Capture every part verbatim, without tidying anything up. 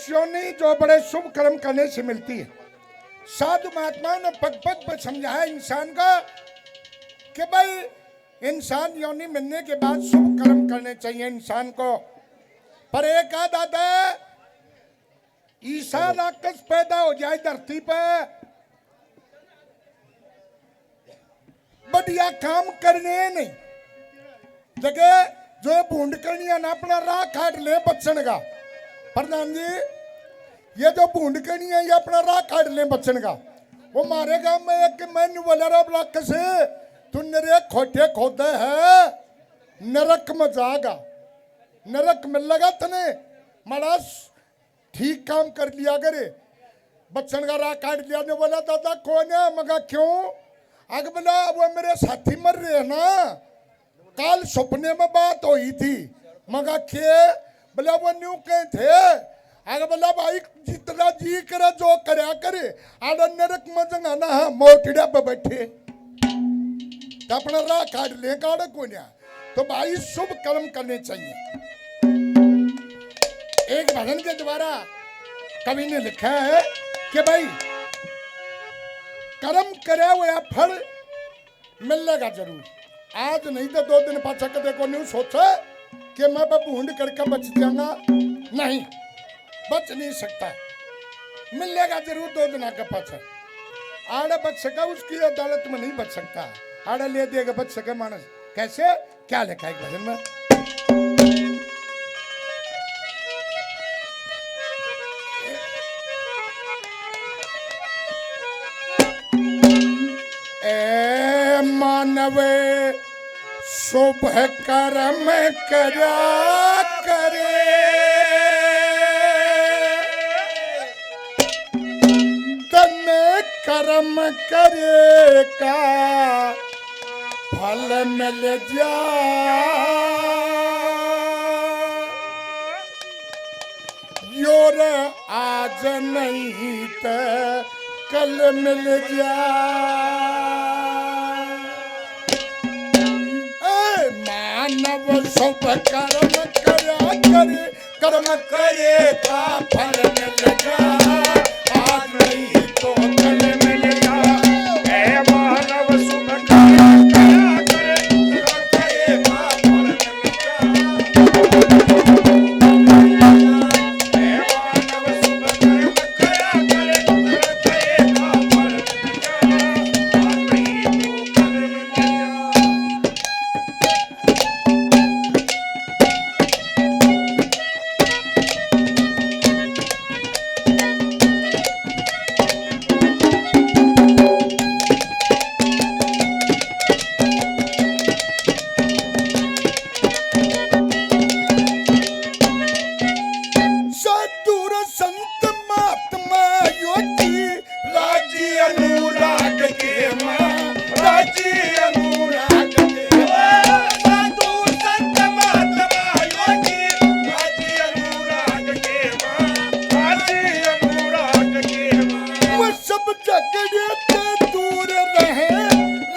योनि जो बड़े शुभ कर्म करने से मिलती है। साधु महात्माओं ने पग पग पर समझाया इंसान का कि भाई, इंसान योनि मिलने के बाद शुभ कर्म करने चाहिए इंसान को। पर एक आध आता है, ईसा राक्षस पैदा हो जाए धरती पे, बढ़िया काम करने नहीं। जगह जो ये भूंड करनी है ना, अपना राह काट ले बचन का। प्रधान जी, ये जो भूंड करनी है, ये अपना राह काट ले बचन का। वो मारे गांव में एक मैनू बोला, "रे राक्षस, तू नरे खोटे खोदे है, नरक में जागा, नरक मिलेगा तने, माड़ा ठीक काम कर लिया करे।" बच्चन का राह काट लिया ने बोला, "दादा कौन है?" मगा, "क्यों?" अग बोला, "वो मेरे साथी मर रहे हैं ना, काल सपने में बात हुई थी।" मगा, "के?" बोला, "वो न्यू कहे थे।" अग बोला, "भाई जितना जी करे जो करया करे, आड़ा नरक में जंगा ना, हाँ, मोटड़ा पे बैठे।" तो अपना राह काट ले, काट कोन्या। तो भाई शुभ कर्म करने चाहिए। एक भजन के द्वारा कवि ने लिखा है कि भाई कर्म करया हुआ फल मिलेगा जरूर। आज नहीं तो दो दिन पाछा कदे को न्यू सोचा कि मैं अब भूंड करके बच जाऊंगा, नहीं, बच नहीं सकता, मिलेगा जरूर दो दिन आगे पाछा। आड़े बच सका, उसकी अदालत में नहीं बच सकता। आड़े ले देगा बच सके मानस। कैसे? क्या लिखा है एक भजन में? ए मानव शुभ कर्म करया करे, तन्ने कर्म करे का फल मिल जा। यो रे आज नहीं ते कल मिल जा। ए मानव शुभ कर्म करया करे, कर्म करे का फल मिल जा, आज नहीं तो कल मिल जा। ए मानव शुभ कर्म करया करे, कर्म करे का फल मिल जा। ए मानव शुभ कर्म करया करे, कर्म करे का फल मिल जा, आज नहीं तो कल मिल जा। साधु संत महात्मा योगी, राजी अनुराग के माँ, राजी अनुराग के माँ। साधु संत महात्मा योगी, राजी अनुराग के माँ, राजी अनुराग के माँ। वो सब झगड़े ते दूर रहे,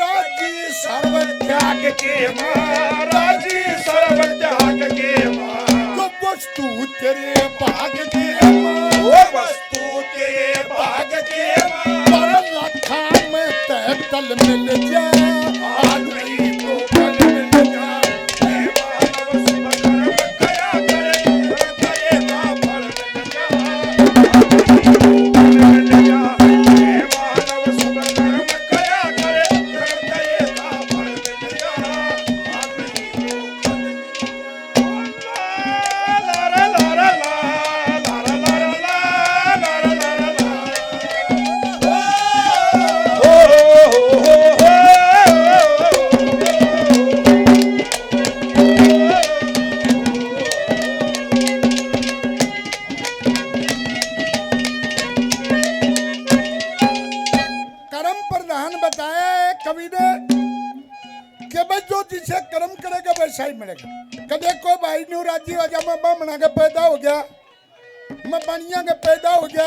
राजी सर्व त्याग के माँ, राजी सर्व त्याग के माँ। तो वस्तु तेरे भाग के माँ, वो वस्तु तेरे भाग के माँ। पर लाखा में तैतल मिल जा, आज नहीं तो कल मिल जा। हे मानव शुभ कर्म करा करे, करे का फल मिल जा। हे मानव शुभ कर्म करा करे, करे का फल मिल जा। कर्म प्रधान बताया है कवि ने कि भाई जो जिसे कर्म करेगा वैसा ही मिलेगा। कदे कोई भाई न्यू राजी हो जा, मैं बामणा का पैदा हो गया, मैं बनिया का पैदा हो गया,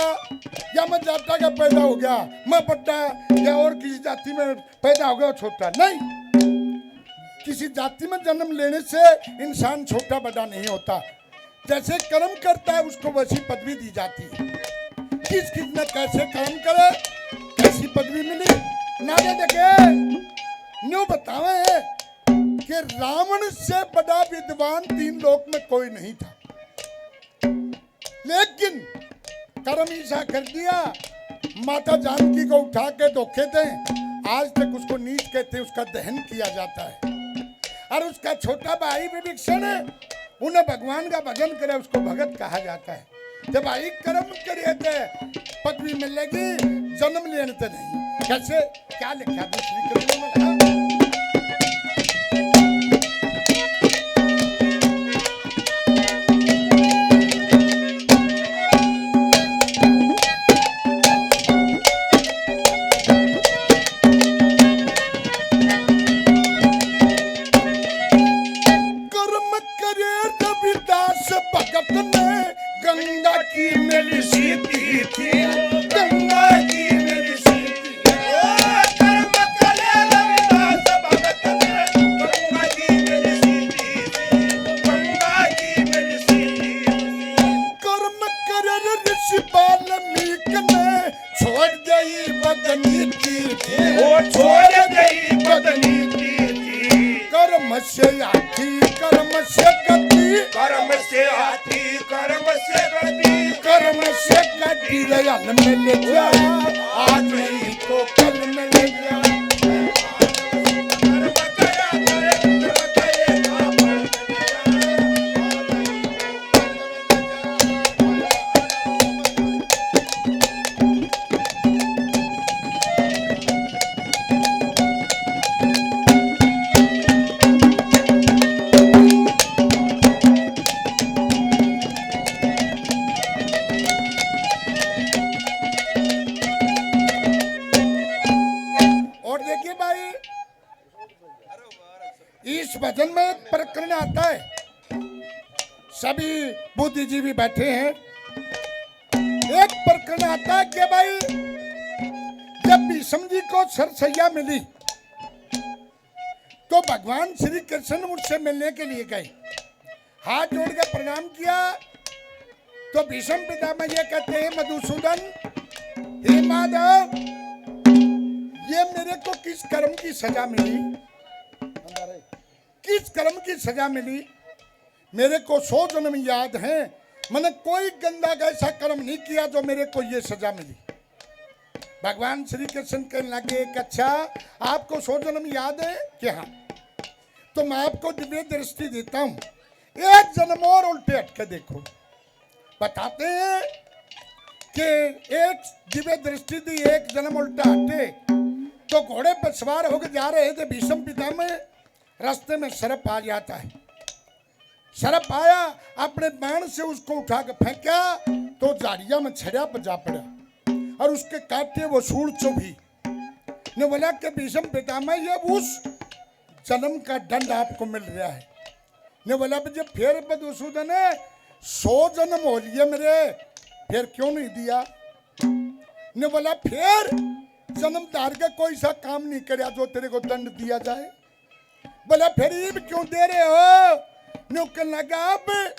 या मैं जाटा का पैदा हो गया, मैं पट्टा या और किसी जाति में पैदा हो गया, छोटा नहीं। किसी जाति में जन्म लेने से इंसान छोटा बड़ा नहीं होता। जैसे कर्म करता है, उसको वैसी पदवी दी जाती है। किस किस ने कैसे कर्म करे, कैसी पदवी मिली, नारे देखे। न्यू बतावे कि रावण से बड़ा विद्वान तीन लोक में कोई नहीं था, लेकिन कर्म ऐसा कर दिया, माता जानकी को उठा के धोखे दे, आज तक उसको नीच कहते, उसका दहन किया जाता है। और उसका छोटा भाई विभीषण है, उन्हें भगवान का भजन करे, उसको भगत कहा जाता है। जब भाई कर्म करे ते पदवी मिलेगी, जन्म लेने ते नहीं। कैसे? क्या लिखा दूसरी कविता में? कर्म करे रविदास भगत ने, गंगा की मिली सीधी थी, गंगा की मिली सीधी। ओ, कर्म करे रविदास भगत ने, गंगा की मिली सीधी थी, गंगा की मिली सीधी थी। कर्म करे ऋषि वाल्मीकि ने, छोड़ दई बदनीति थी, ओ छोड़ दई बदनीति थी। कर्म से आती, कर्म से गति, कर्म से आती, कर्म से गति, कर्म से गति। हल मिल जा, आज नहीं तो कल मिल जा। और देखिए भाई, इस भजन में एक प्रकरण आता है, सभी बुद्धिजीवी बैठे हैं। एक प्रकरण आता है कि भाई, जब भीष्म जी को सरसैया मिली तो भगवान श्री कृष्ण उनसे मिलने के लिए गए, हाथ जोड़ के प्रणाम किया। तो भीष्म पितामह ये कहते हैं, मधुसूदन, हे माधव, ये मेरे को किस कर्म की सजा मिली? किस कर्म की सजा मिली? मेरे को सौ जन्म याद हैं, मैंने कोई गंदा ऐसा कर्म नहीं किया जो मेरे को ये सजा मिली। भगवान श्री कृष्ण कहने लगे कि अच्छा, आपको सौ जन्म याद है कि हाँ, तो मैं आपको दिव्य दृष्टि देता हूँ, एक जन्म और उल्टे हट के देखो। बताते हैं कि एक दिव्य दृष्टि दी, एक जन्म उल्टा हटे, तो घोड़े पर सवार होकर जा रहे थे भीष्म पितामह, रास्ते में सर्प आ जाता है। सर्प आया, अपने बाण से उसको उठा के फेंका तो झाड़िया में छड़िया पर जा पड़ा और उसके काटे वो सूल चुभी। ने बोला कि भीष्म पितामह, ये उस जन्म का दंड आपको मिल रहा है। ने बोला, "अब जब फिर मधुसूदन है, सौ जन्म हो लिए मेरे, फिर क्यों नहीं दिया?" ने बोला, "फिर जन्म धार के कोई सा काम नहीं करया जो तेरे को दंड दिया जाए?" बोला, "फिर इब क्यों दे रहे हो?" न्यू कहने लगा, "अब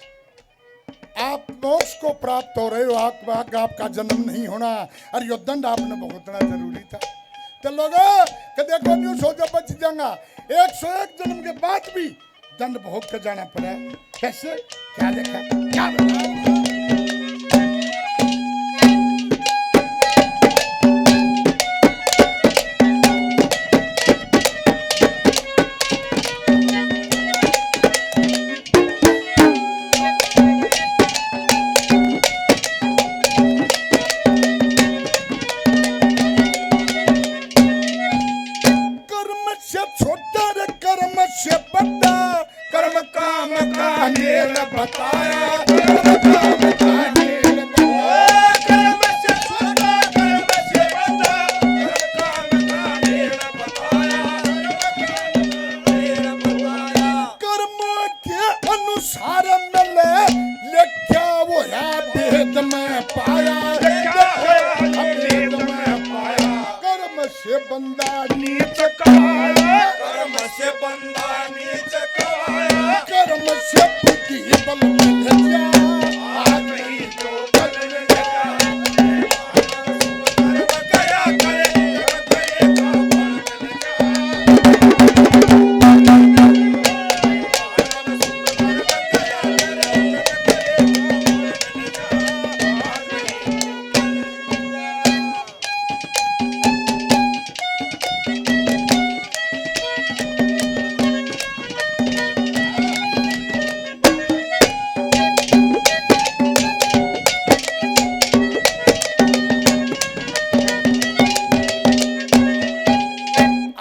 आप मोक्ष को प्राप्त हो रहे हो, आप, आप, आपका जन्म नहीं होना और यो दंड आपने भुगतना जरूरी था।" तो लोगों, कदे को न्यू सोचो बच जाऊंगा, एक सौ एक जन्म के बाद भी दंड भोग के जाना पड़ा। कैसे? क्या देखा? क्या बताऊं? कर्म से छोटा रे कर्म से बड़ा, कर्म काम का मेल बताया, कर्म काम का मेल बताया। ओ, कर्म से छोटा, कर्म से बड़ा, कर्म काम का मेल बताया, कर्म काम का मेल बताया। कर्म के अनुसार मिले, लिख्या होया भेद में पाया, लिख्या होया भेद में पाया। कर्म से बंदा नीच कहाया, कर्म से बंदा नीच कहाया। कर्म से बुद्धि बल मिल जा, आज नहीं तो कल मिल जा।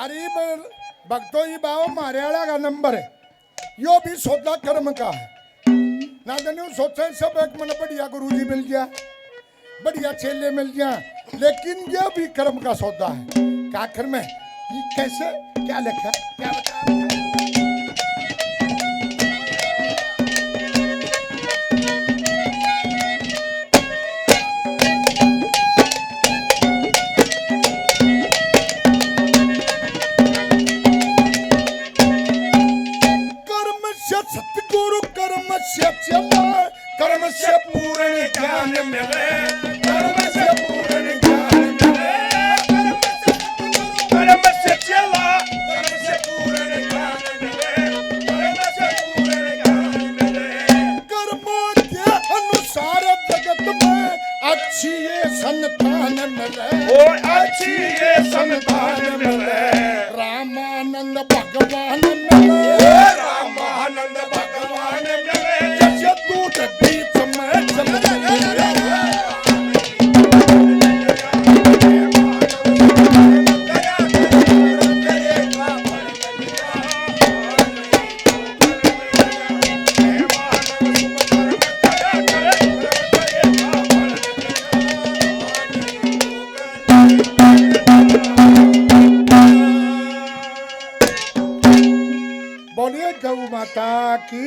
अरे भक्तों, ये बाबा मारे वाला का नंबर है। यो भी सौदा कर्म का है। ना तो न्यू सोचे सब एक मन बढ़िया गुरुजी मिल गया, बढ़िया चेले मिल गया, लेकिन ये भी कर्म का सौदा है। कि आखिर में ये कैसे, क्या लिखा, क्या बता। कर्म से सतगुरु, कर्म से चेला, कर्म से पूर्ण ज्ञान मिले, कर्म से पूर्ण ज्ञान मिले, कर्म से सतगुरु, कर्म से चेला, कर्म से पूर्ण ज्ञान मिले, कर्म से पूर्ण ज्ञान मिले। कर्मों के अनुसार जगत में अच्छी ये संतान मिले। ओ अच्छी ये संतान मिले। रामानंद भगवान मिले। ओ रामानंद भगवान मिले। जैसे दूध बीच में चल बोलिए गौ माता की।